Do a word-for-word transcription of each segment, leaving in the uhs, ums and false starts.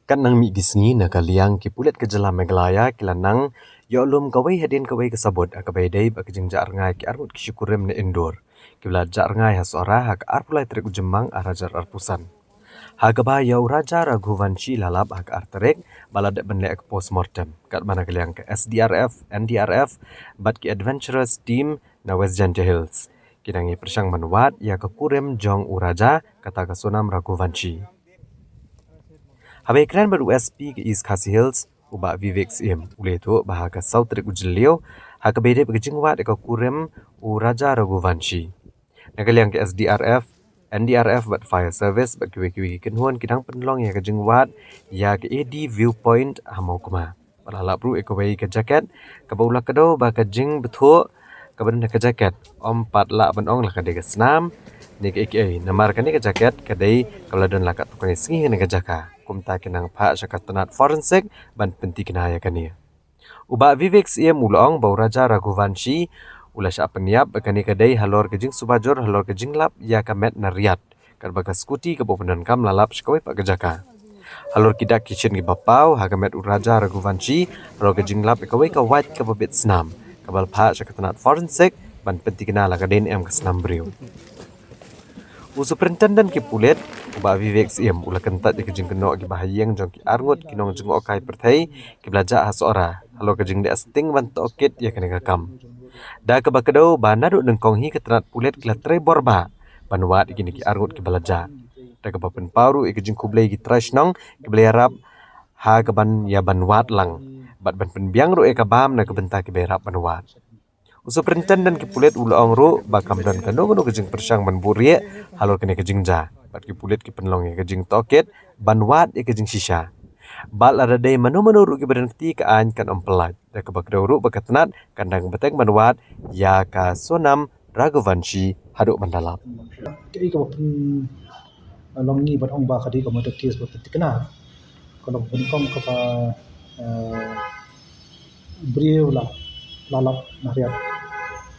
Katba nang mih ki sngi, na ka liang ki pulit ka jylla Meghalaya ki la nang ïoh lum kawei hadien kawei ka sabut ha kaba ïadei bad ka jingjah rngai ki arngut ki shikurim na Indore kiba la jah rngai ha Sohra ha ka arphew lai tarik u Jymmang arhajar arphew san, ha kaba ïa u Raja Raghuvanshi la lap ha ka ar tarik bad la dep ban leh ka postmortem. Katba na ka liang ka S D R F, N D R F bad ki adventurous team na West Jaiñtia Hills ki nang ïa pyrshang ban wad ïa ka kurim jong u Raja, kata ka Sonam Raghuvanshi. Haba ïakren bad u S P ka East Khasi Hills, u Bah Vivek Syiem, u la ïathuh ba ha ka saw tarik u Jylliew, ha kaba ïadei bad ka jingwad ïa ka kurim u Raja Raghuvanshi, na ka liang ka S D R F, N D R F bad Fire Service bad kiwei kiwei ki kynhun ki dang pynlong ïa ka jingwad ïa ka A D Viewpoint ha Mawkma. Bad la lap ruh ïa kawei ka jaket kaba u la kdew ba ka jingbthah kaba don ha ka jaket, ym pat lah ban ong la ka dei ka snam ne kaei kaei, namar kane ka jaket ka dei kaba la don la katto katne sngi ha kane ka jaka. Kumta ki nang phah sha ka tnat forensic ban pynthikna ïa kane. U Bah Vivek Syiem u la ong ba u Raja Raghuvanshi u la shah pynïap ba kane ka dei halor ka jingsuba jur halor ka jinglap ïa ka met na riat, katba ka scooty kaba u pyndonkam la lap sha kawei pat ka jaka. Halor ki dak ki shin kiba paw ha ka met u Raja Raghuvanshi halor ka jinglap ïa kawei ka wait kaba bit snam, kaba la phah sha ka tnat forensic ban pynthikna la ka dei ne em ka snam briew. U Superintendent ki pulit, u Bah Vivek Syiem, u la kyntait ïa ka jingkynnoh kiba ha ïing jong ki arngut ki nongjngohkai pyrthei kiba la jah ha Sohra halor ka jingleh sting ban tohkit ïa kane ka kam, da kaba kdew ba naduh nyngkong hi ka tnat pulit ki la trei bor bah ban wad ïa kine ki arngut kiba la jah, da kaba pynpaw ruh ïa ka jingkhublei ïa ki trai shnong kiba la ïarap ha kaban ïa ban wad lang bad ban pynbiang ruh ïa ka bam na ka bynta kiba ïarap ban wad. U Superintendent ki pulit u la ong ruh ba kam don kano kano ka jingpyrshang ban buhrieh halor kane ka jingjia, bad ki pulit ki pynlong ïa ka jingtohkit ban wad ïa ka jingshisha. Bad lada dei mano mano ruh kiba don kti, ka aiñ kan ym pyllait, da kaba kdew ruh ba ka tnat kan dang bteng ban wad ïa ka Sonam Raghuvanshi haduh ban da lap. Kaei kaba pynlong ngi ban ong ba ka dei ka murder case ba pynthikna, ka long ba nyngkong kaba, eh, briew la, la lap na riat,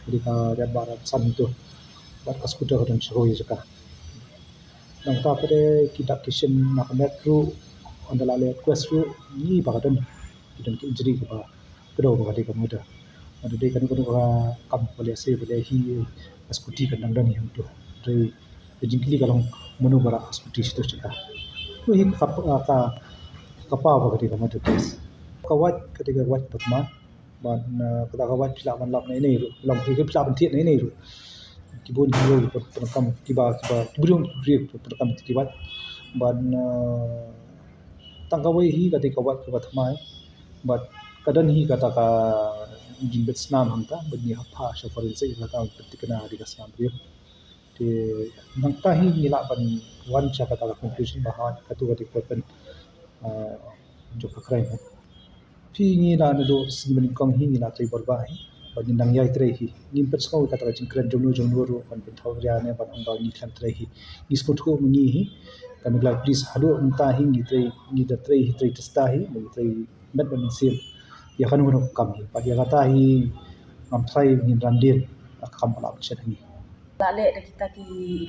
ka dei ka riat ba riat san tu, bad ka scooter ka don sha kawei jaka. Nangta pat ki dak ki shin na ka met ruh, ynda la leh inquest ruh ngi ba ka don, ki don ki injury kiba kdew ba ka dei ka murder. Lada dei kano kano ka kam ba lehse ba leh hi, ka scooty kan dang don hi hangto. Hynrei ka jingkylli ka long mano ba rah ka scooty shato shato. Ruh hi ka, ka, ka, ka paw ba ka dei ka murder case. Ka wait ka dei ka wait ba thymmai. Bad, eh, kata ka wait phi lah ban lap na ine ruh, long phi, phi lah ban thied na ine ruh. Ki bun ki briew ki pyndonkam, kiba, kiba, ki briew ki briew ki pyndonkam ïa ki wait. Bad, eh, tang kawei hi ka dei ka wait kaba thymmai. Bad ka don hi kata ka jingbit snam hangta, bad ngi hap phah sha forensic, kata ka pynthikna dei ka snam briew. Te nangta hi ngi lah ban wan sha kata ka conclusion ba ha kato ka dei ka weapon, ah, jong ka crime. Phi, ngi la naduh sngi ba nyngkong hi ngi la trei bor bah hi, ba ngin nang ïai trei hi. Ngim pynsngew kata ka jingkren jong no jong no ruh ban pynthawria ne ban ong ba ngi khlem trei hi. Ngi sngewthuh ma ngi hi, ka Meghalaya Police haduh mynta hi ngi trei, ngi da trei hi, trei tista hi, ba ngi trei met bad mynsiem ïa kano kano ka kam hi. Bad ïa kata hi ngam tharai ngin ran dien, ka kam ba lah ban shet ha ngi. La leh da kita ki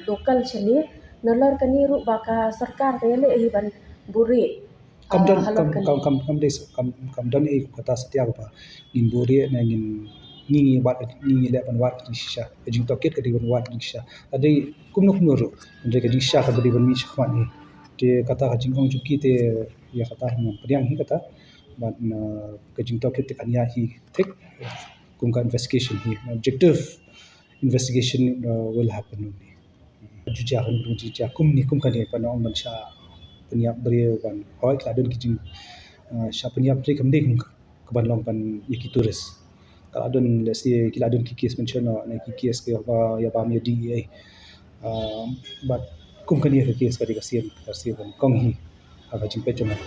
local shane, nalor kane ruh ba ka sorkar ka ïaleh hi ban buhrieh. Kam don, ah, halor kam, kane. Kam, kam, kam dei, kam, kam don ei kata satia ba ngin buhrieh ne ngin, ngi, ngi wad, ngi, ngi leh ban wad ka jingshisha. Ka jingtohkit ka dei ban wad ka jingshisha. Ka dei kumno kumno ruh, hynrei ka jingshisha ka dei ban mih shakhmat hi. Te kata ka jingong jong ki te ïa kata hi ngam pdiang hi kata. Bad na ka jingtohkit te kan ïaid hi thik kum ka investigation hi. Objective investigation, uh, will happen only. Ju jia kano kano jia kum ne kum kane, ban ong ban shah pynïap briew, ban hoi, ka la don ki jing, uh, shah pynïap briew kam dei kum ka ban long ban ïa ki tourist. Ka la don, let's say, ki la don ki case mention, uh, ne ki case ki ïa ba, ïa ba ïa D E A. Uh, bad kum kane ka case ka dei ka sien, ka sien ban kong hi ha ka jingpeit jong nga.